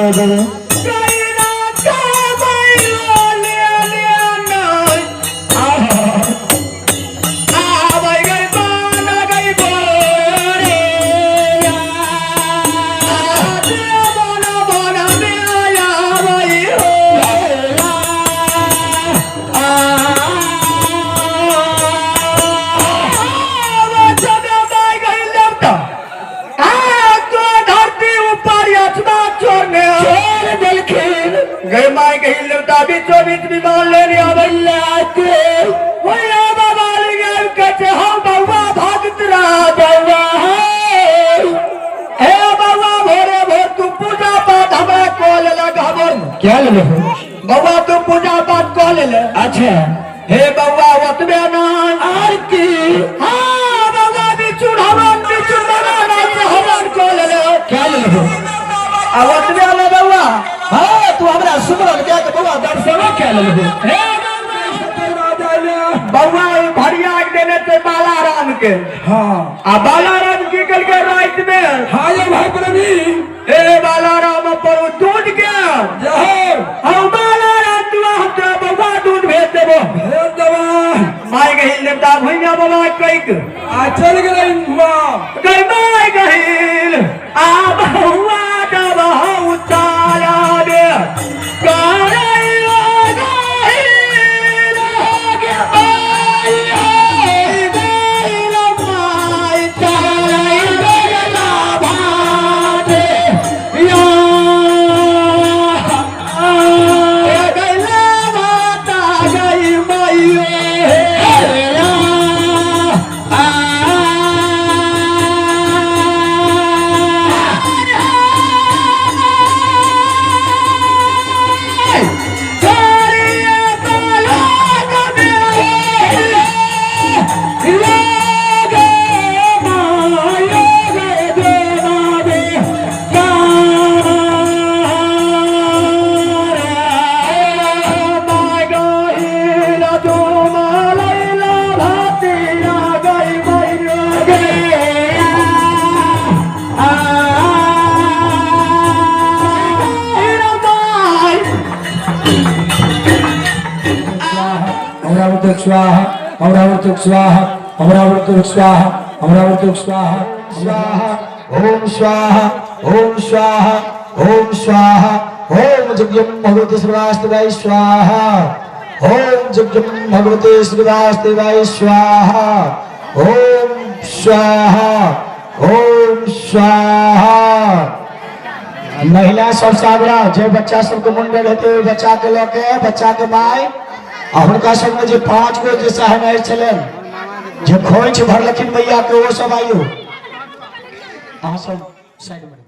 दऽ देबै। गई माई गई देवता बीचो बीच विमान लेने आवैया के भैया बाबा लिंग कहते हम बउआ भक्त रहा बउआ हे बउआ भोरे भोर तू पूजा पाठ हमरा कऽ लेलक हमर। क्या लेले हो? बउआ तू पूजा पाठ कऽ लेले। अच्छा। हे बउआ ओतबे नहि आर की? हाँ बउआ बिचुड़ हवन बिचुड़ बाबा हवन कऽ लेले। क्या लेले हो? आ ओतबे ने बउआ। हाँ तू हमरा सुमरन क्या के बउआ दर्शनो क्या लेले हो? हे बउआ ई भरिया के देने छै बालाराम के। हाँ। आ बालाराम की कलके रात में? हाँ ये भाई प्रवीण। हे बालाराम पर ओ दूध के जहर। हम बालाराम दुआ हम तोरा बउआ दूध भेज देबो। भेज देबा। माय गहिल देवता भैया बाबा कैक। आ चल गेलै माँ। गई माय गहिल आ बउआ डबा उतारा दे। स्वाहा अमरावृत स्वाहा अमरावृत स्वाहा अमरावृत स्वाहा स्वाहा ओम स्वाहा ओम स्वाहा ओम स्वाहा ओम जगयम भगवते श्रीवास्तवाय स्वाहा ओम जगयम भगवते श्रीवास्तवाय स्वाहा ओम स्वाहा ओम स्वाहा। महिला सब आग्रह जे बच्चा सबके मुंडन हेतै ओहि बच्चा के लऽ के बच्चा के माय आ हुनका सबमे जे 5 गो जे सहनाइ छलनि जे खोइछ भरलखिन मैया के ओ सब आइयो अहाँ सब साइड में।